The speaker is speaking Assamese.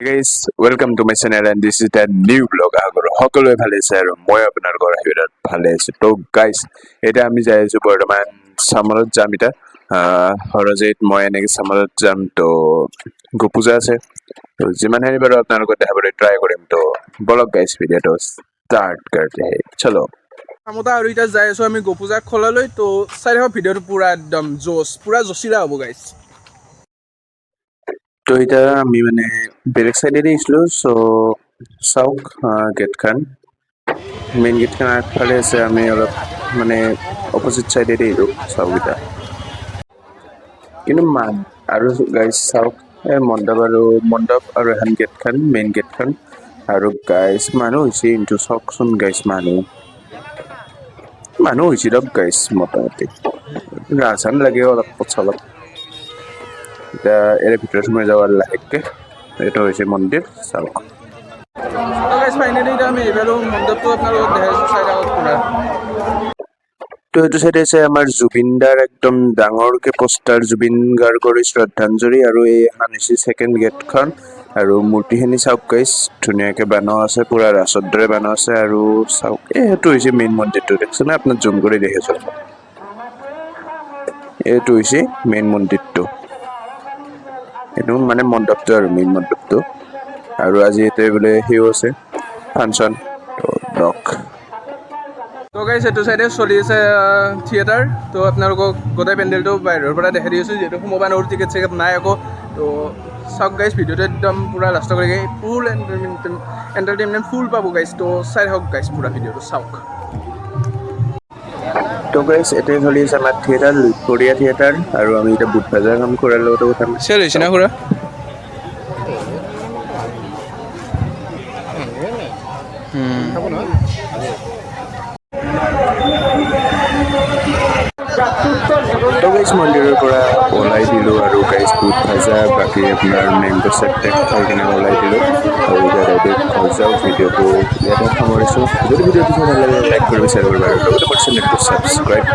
Guys, welcome to my channel and this is the new vlog. আশা কৰোঁ সকলোৱে ভালে আছে আৰু মই আপোনালোকৰ আশীৰ্বাদত ভালে আছোঁ। তো গাইজ, এতিয়া আমি যাই আছোঁ বৰ্তমান চামৰত যাম। এতিয়া হৰজিত, মই এনেকৈ চামৰত যাম। তো গোপূজা আছে, তো যিমানখিনি পাৰোঁ আপোনালোকক দেখাবলৈ ট্ৰাই কৰিম। তো বলক গাইজ, ভিডিঅ'টো ষ্টাৰ্ট करते हैं, চলো। কামতা আৰু এতিয়া যাই আছোঁ আমি গোপূজা খোলালৈ। তো চাই থাকক ভিডিঅ'টো, পূৰা একদম জোচ, পূৰা জচিলা হ'ব গাইজ। তো এতিয়া আমি মানে বেলেগ চাইডেদি আহিছিলোঁ। চ' চাওক, গেটখন, মেইন গেটখন আগফালে আছে। আমি অলপ মানে অপজিট চাইডেদি আহিলোঁ। চাওক এতিয়া কিন্তু মান আৰু গাইজ, চাওক, এই মণ্ডপ আৰু এখন গেটখন, মেইন গেটখন। আৰু গাইজ, মানুহ হৈছে কিন্তু। চাওকচোন গাইজ, মানুহ মানুহ হৈছে দিয়ক গাইজ। মোটামুটি ৰাজহান লাগে অলপ চলপ। এতিয়া ইয়াৰে ভিতৰত সোমাই যাওঁ আৰু লাহেকৈ। এইটো হৈছে মন্দিৰ, চাওক। তো গাইজ, ফাইনেলি এতিয়া আমি আহি পালোঁ মণ্ডপটো। আপোনালোকক দেখাইছোঁ, চাই থাকক পূৰা। তো এইটো চাইডে আছে আমাৰ জুবিন দাৰ একদম ডাঙৰকে পোষ্টাৰ, জুবিন গাৰ্গৰ শ্ৰদ্ধাঞ্জলি। আৰু এই এখন হৈছে ছেকেণ্ড গেটখন। আৰু মূৰ্তিখিনি চাওক গাইজ, ধুনীয়াকে বনোৱা আছে, পুৰা ৰাসৰ দৰে বনোৱা আছে। আৰু চাওক, এই সেইটো হৈছে মেইন মন্দিৰটো। দেখিছেনে? আপোনাক জুম কৰি দেখিছোঁ। এইটো হৈছে মেইন মন্দিৰটো। এইটো মানে মণ্ডপটো আৰু মেইন মণ্ডপটো। আৰু আজি ইয়াতে বোলে সিও আছে, ফাংচন। তো লক। তো গাইজ, এইটো চাইডে চলি আছে থিয়েটাৰ। তো আপোনালোকক গোটেই পেণ্ডেলটো বাহিৰৰ পৰা দেখাই দি আছোঁ, যিহেতু সোমাব নোৱাৰোঁ, টিকেট চিকেট নাই আকৌ। তো চাওক গাইজ, ভিডিঅ'টো একদম পূৰা লাষ্টলৈকে ফুল এণ্টাৰটেইনমেণ্ট ফুল পাব গাইজ। তো চাই থাকক গাইজ, পূৰা ভিডিঅ'টো চাওক। তো গাইজ, এতিয়া চলি আছে আমাৰ থিয়েটাৰ, লুইতপৰীয়া থিয়েটাৰ। আৰু আমি এতিয়া বুট ভাজা কাম খুৰাৰ লগতে উঠাম। চেল হৈছে না খুৰা? তো গাইজ, মন্দিৰৰ পৰা ওলাই দিলোঁ আৰু গাইজ, বুট ভাজা, বাকী আপোনাৰ মেংগ' চেক টেক খাই কিনে ওলাই দিলোঁ। আৰু এতিয়া ডাইৰেক্ট ঘৰ যাওঁ। ভিডিঅ'টো ইয়াতে সামৰিছোঁ। যদি ভিডিঅ'টো চাই ভাল লাগে, লাইক কৰিব, শ্বেয়াৰ কৰিব আৰু লগতে মোৰ চেনেলটো ছাবস্ক্ৰাইব।